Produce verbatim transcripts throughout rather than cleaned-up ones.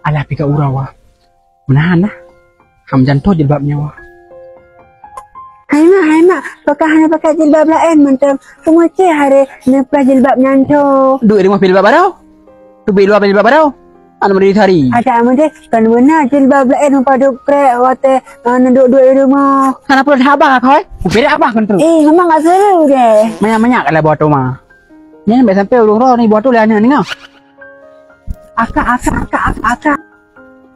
Alah pih ka uroe wah. Meunahan dah. Ham janto jilbab nyoe. Hai mak, hai mak, pakon hana pakai jilbab laén mantong. Semua ceh hari neupeugah jilbab nyan tho. Duek rumoh jilbab baroe. Teubiet luwa jilbab baroe. Aneuk murit hari. Ada amat deh, kan beuna jilbab laén meupadub krek watée, eh, neuduek-duek di rumoh. Hana peue haba koi. Kupirek abah kan tu. Eh, memang nggak seru deh. Manyak-manyak kalau buat tu mah. Nyan bèk sampai ureueng droe ni buat tu lé aneuk ni ngah. Akak, akak, akak, akak, akak.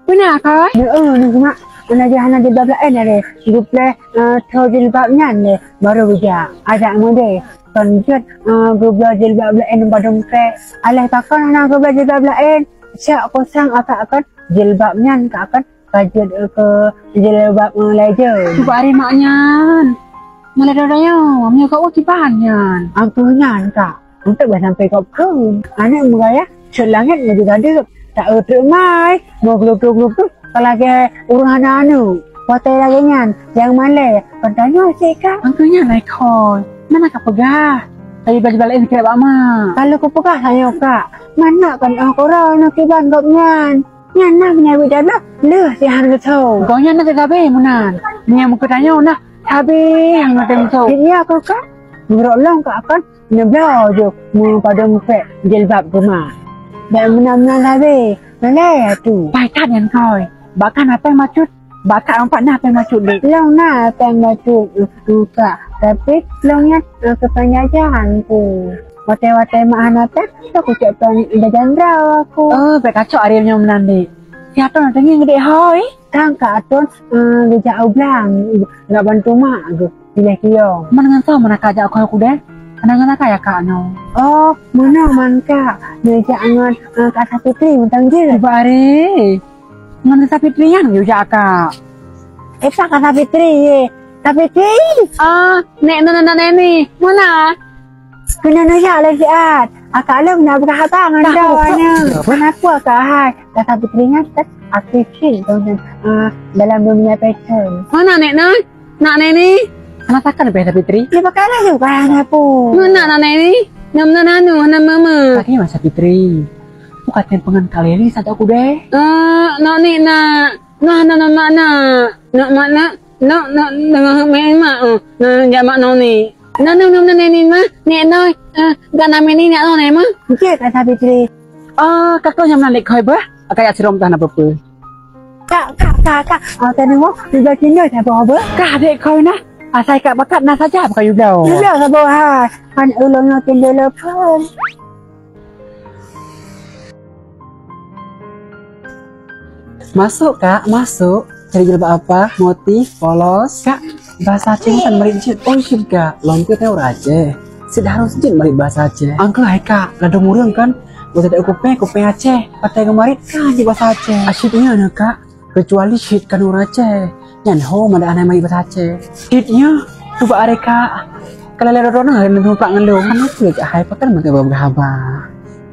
Beuna kah? Heeh, ni mak. Aneuk jih hana jilbab laén deh. Geupleh, eh, tho jilbab nyan deh. Baru geujak. Adak model. Kon jeuet, eh, geubloe jilbab laén padum trek. Alah pakon hana geubloe jilbab laén. Siap kosong akak kon jilbab nyan ka kon ka jeuet, eh, keu jilbab, eh, laju. Cuba ari mak nyan. Mulai dari nyoe, meunyoe kau kiban nyan. Angkuh nyan, Kak. Untuk bah sampai kau pun. Aneuk meugaya, cot langét meujeugadeup. Tak eutruk mai, mau gluk-gluk-gluk, ka lagèe ureueng hana aneuk. Watèe lagèe nyan, nyang malèe, kon tanyoe cit, Kak. Angkuh nyan lai khôi. Mana ka peugah? Tapi baju balek ni kira bak mak. Kalau ku peugah tanyoe, Kak, mana kan, ah, korang nak kiban gobnyan. Nyan nah meunyoe dablah, lheueh sihan geuthô. Gobnyan na teutabé meunan. Meunyoe meukeutanyong nah, tabé han geutem geuthô. Jeuet nyoe keu ka, meurok lôn ka kon neubloe jôh meupadum pèk jilbab teuma. Bèk meunan-meunan tabé, malèe atu. Pai that nyan kôi. Bahkan apa yang maksud? Bahkan empat nah apa yang maksud dek? Lôn na apa yang maksud, Kak. Tapi lôn nyan, eh, keupanjajan tu. Watèe-watèe mak hana that, tu kucok ton ida jandra aku. Oh, bèk kacok aré nyoe meunan dek. Siapa nak tengok dek hoi? Kan Kak Atun, eh, geujak u blang, nak bantu mak geuh pilih kiyong. Man ngon soe meunan Kak jak keu aku deh? Hana ngon Kak ya Kak nyoe. Oh, meunoe man Kak, geujak ngon, eh, Kak Sapitri mantong jeuet. Cuba aré. Ngon Sapitri nyan geujak Kak. Eh, Kak Sapitri ye. Sapitri. Ah, nek nana nana ni. Meunan? Keunoe neujak lé siat. Akak lôn na peugah haba ngon droe nyoe. Kenapa kak hai? Kata putri nyan kan aktif cit dalam, ah, dalam dunia fashion. Mana nek noi? Nak nek ni? Hana takkan leubeh Sapitri? Dia pakai laju barang nyapu. Mana nak nek ni? Nam nan anu, nam mama. Tadi masa Sapitri. Bukan tempengan kali ni satu aku deh. Eh, nak ni nak. Nah, nah, nah, mak nak. Nak mak nak. Nak, nak, nak, mak, eh. Nah, jak mak nak ni. Nah, nah, nah, nah, ni, mah. Nek noi, eh, gak nama ni nak noi, mah. Cek kata Sapitri. Ah, kakak nyam nak lek koi bah. Akak ya sirom tah nak pepe. Kak, kak, kak, kak. Ah, tadi wah, tiba sini siapa apa? Kak dek koi nah. Asai kak bakat nah saja bukan you blow. You blow siapa ha? Kan ulun nak tinggal apa? Masuk, Kak, masuk. Cari jilbab apa? Motif, polos. Kak, bahasa Aceh kan marit jeuet. Oh, jeuet, Kak. Lom tu kan ureueng Aceh. Cit harus jeuet marit bahasa Aceh. Angkeu hai, Kak. Ladom ureueng kan. Buat ada kupeng, kupeng Aceh. Patai kemarit kan di bahasa Aceh. Asyik iya na, Kak. Kecuali cit kan ureueng Aceh. Nyan ho mada anai marit bahasa Aceh. Cit iya. Cuba are, Kak. Kalau lewat orang hari nanti muplak ngelung. Kan itu, Kak. Hai, pakai mata beberapa haba.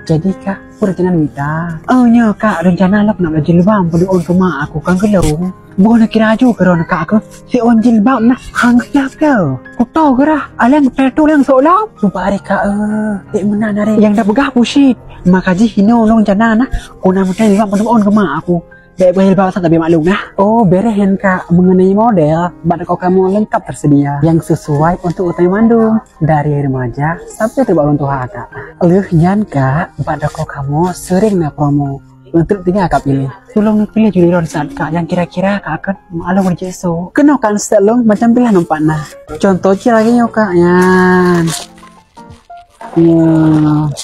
Jadi, Kak, Rencana mita. Oh, nyoe, Kak, rencana lom nak beuet jilbab padum ôn keu mak aku kan geulong. Boh na kira aju keu droeneuh, Kak, aku. Siôn jilbab nah, han geujak keu. Kuto geurah, alang peutu lang sok lom. Sumpah ari, Kak, eh. Dek meunan ari. Nyang da peugah pusit. Maka jih hinoe lôn rencana nah, ku na meutai jilbab padum ôn keu mak aku. Dek beuet jilbab asai tabi maklum nah. Oh, bereh nyan, Kak. Mengenai model, bak toko kamoe lengkap tersedia. Yang sesuai untuk utai mandum. Dari remaja sampai teubak ureueng tuha, Kak. Lheueh nyan, Kak, bak toko kamoe sering na promo. Untuk tinggai Kak pilih. Tulông neupiléh jilbab droeneuh saat, Kak, nyang kira-kira Kak akan meualông reujeuk sôk. Keunoe Kak neuseutôt lôn macam pilah nampak na. Contoh cit lagèe nyoe, Kak, nyan. Nyoe,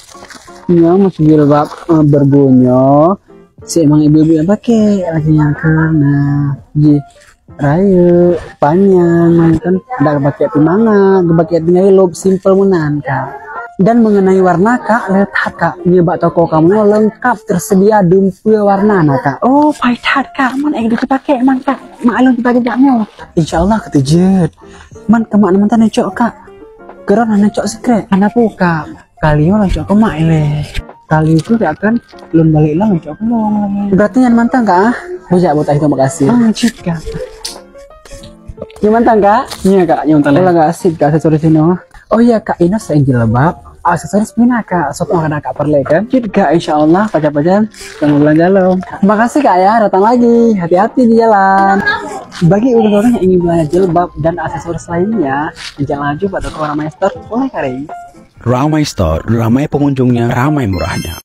nyoe masih jilbab, eh, berguna. Seumaang ibu-ibu nyang pakai lagèe nyan, Kak. Nah, ji. Rayeuk, panyang, kan, ada geupakék pih mangat, geupakék tinggai lôb, simple meunan, Kak. Dan mengenai warna, Kak, leueh that, Kak, nyoe bak toko kamoe lengkap tersedia dumpeue warna na, Kak. Oh, pai that, Kak. Man ék geupakék man, Kak. Maklum kita jejak nyoe. Insya Allah keuteujeuet. Man keu mak na mantong neucok, Kak. Keu droeneuh neucok sikrek. Hana peue, Kak. Kali nyoe lôn cok keu mak ilèe. Kali tu dak kan lôn balek lôn cok keu lôn lagèe. Berarti nyan mantong, Kak, ah? Bujak buet terima kasih. Ah, cit, Kak. Nyan mantong, Kak? Iya, Kak, nyan mantong. Ulang, Kak, sip, Kak, sesuai sinoe. Oh iya, Kak, inoe seuin jilbab. Aksesoris pih na, Kak, soe tuh kadang Kak peureulée kan? Cit, Kak, insya Allah pajan-pajan kamoe beulanja lom. Terima kasih, Kak, ya, datang lagi. Hati-hati di jalan. Bagi ureueng-ureueng nyang ingin belanja jilbab dan aksesoris lainnya, jangan laju bak toko Ramai Store, boleh kali. Ramai Store, ramai pengunjungnya, ramai murahnya.